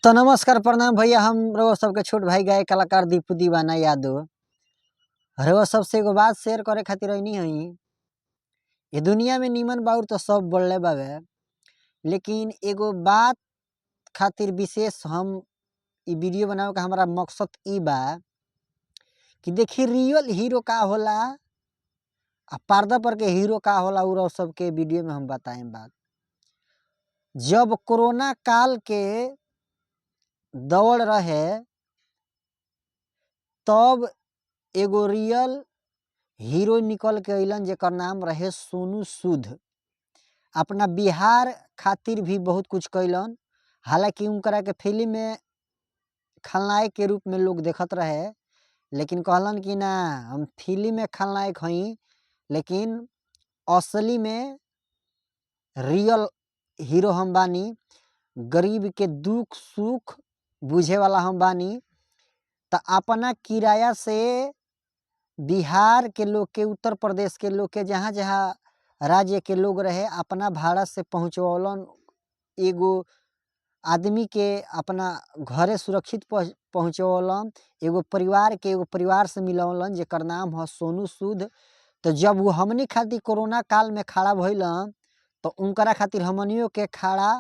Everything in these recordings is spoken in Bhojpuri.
तो नमस्कार प्रणाम भैया, हम रउआ सबके छोट भाई गायक कलाकार दीपू दीवाना यादव। रउआ सबसे एगो बात शेयर करे खातिर अइनी हई। ये दुनिया में निमन बाउर तो सब बढ़ले बावे, लेकिन एगो बात खातिर विशेष हम इ वीडियो बनावे के हमारा मकसद इ बा कि देखी रियल हीरो का होला आ पर्दा पर के हीरो का होला, उ रउआ सबके वीडियो में हम बताएम बात। जब कोरोना काल के दौड़ रहे तब एगो रियल हीरो निकल के अइलन जेकर नाम रहे सोनू सूद। अपना बिहार खातिर भी बहुत कुछ कइलन। हालांकि उनकरा के फिल्म में खलनायक के रूप में लोग देखत रहे, लेकिन कहलन कि ना, हम फिल्म में खलनायक हई, लेकिन असली में रियल हीरो हम बानी, गरीब के दुख सुख बुझे वाला हम बानी। त अपना किराया से बिहार के लोग के, उत्तर प्रदेश के लोग के, जहाँ जहाँ राज्य के लोग रहे, अपना भाड़ा से पहुँचवलन। एगो आदमी के अपना घरे सुरक्षित पहुँचवलन, एगो परिवार के एगो परिवार से मिलौलन जेकर नाम ह सोनू सूद। तो जब वो हमनी खातिर कोरोना काल में खड़ा भइलन तो उनकरा खातिर हमनियों के खड़ा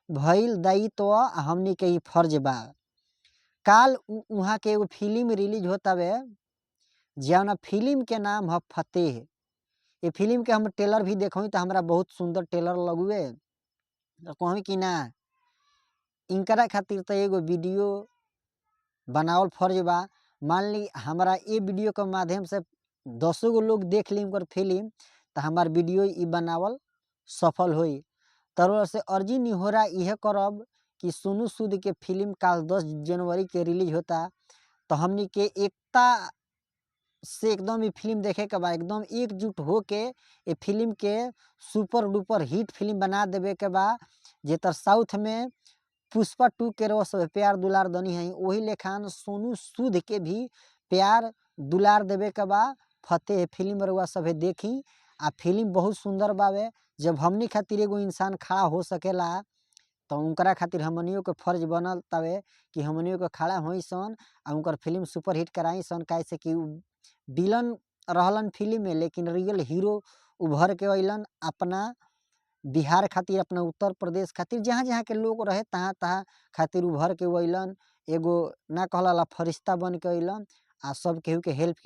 भइल दायित्व आ हमनी के ई फर्ज बा। काल उहाँ के एगो फिल्म रिलीज होतावे जौना फिल्म के नाम ह फतेह। ये फिल्म के हम ट्रेलर भी देखई तो हमरा बहुत सुंदर ट्रेलर लगुए। तो कहूँ कि ना, इनकरा खातिर तो एगो वीडियो बनावल फर्ज बा। मान ली हमरा ये वीडियो के माध्यम से 10 गो लोग देख ली उनकर फिल्म तो हमार वीडियो ई बनावल सफल होई। तोरा से अर्जी निहोरा इहे करब कि सोनू सूद के फिल्म काल 10 जनवरी के रिलीज होता, तो हमनी के एकता से एकदम ई फिल्म देखे के बा, एकदम एकजुट होके ये फिल्म के सुपर डुपर हिट फिल्म बना देवे के बा। जेतर साउथ में पुष्पा 2 के रउआ सब प्यार दुलार दनी हई, वही लेखान सोनू सूद के भी प्यार दुलार देवे के बा। फतेह फिल्म रउआ सभे देखी आ फिल्म बहुत सुंदर बावे। जब हमनी खातिर एगो इंसान खड़ा हो सकेला तो उनकरा खातिर हमनियों के फर्ज बनल तावे कि हमनियों के खड़ा होई सन आ उनकर फिल्म सुपर हिट कराई सन। काहे से कि उ विलन रहलन फिल्म में, लेकिन रियल हीरो उभर के अइलन अपना बिहार खातिर, अपना उत्तर प्रदेश खातिर, जहाँ जहाँ के लोग रहे तहाँ तहाँ खातिर उभर के अइलन। एगो ना कहला फरिश्ता बन के अइलन आ सब केहू के हेल्प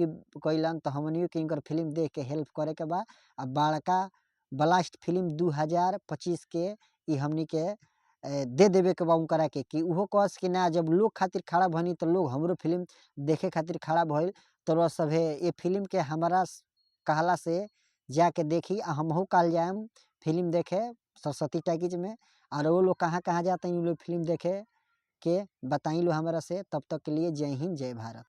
कइलन। तो हमनियों के इनकर फिल्म देख के हेल्प करे के बा। आ बड़का ब्लास्ट फिल्म 2025 के ई हमनी के दे देवे के बा उनकरा के, कि उहो कहस कि ना, जब लोग खातिर खड़ा भनी तो लोग हमरो फिल्म देखे खातिर खड़ा भइल। तो रउआ सभे ये फिल्म के हमारा कहला से जाके देखी आ हमहू काल जाएम फिल्म देखे सरस्वती टाकीज में। और वो लोग कहाँ कहाँ जाते हैं उ लोग फिल्म देखे के बताई लो हमरा से। तब तक के लिए जय हिंद, जय भारत।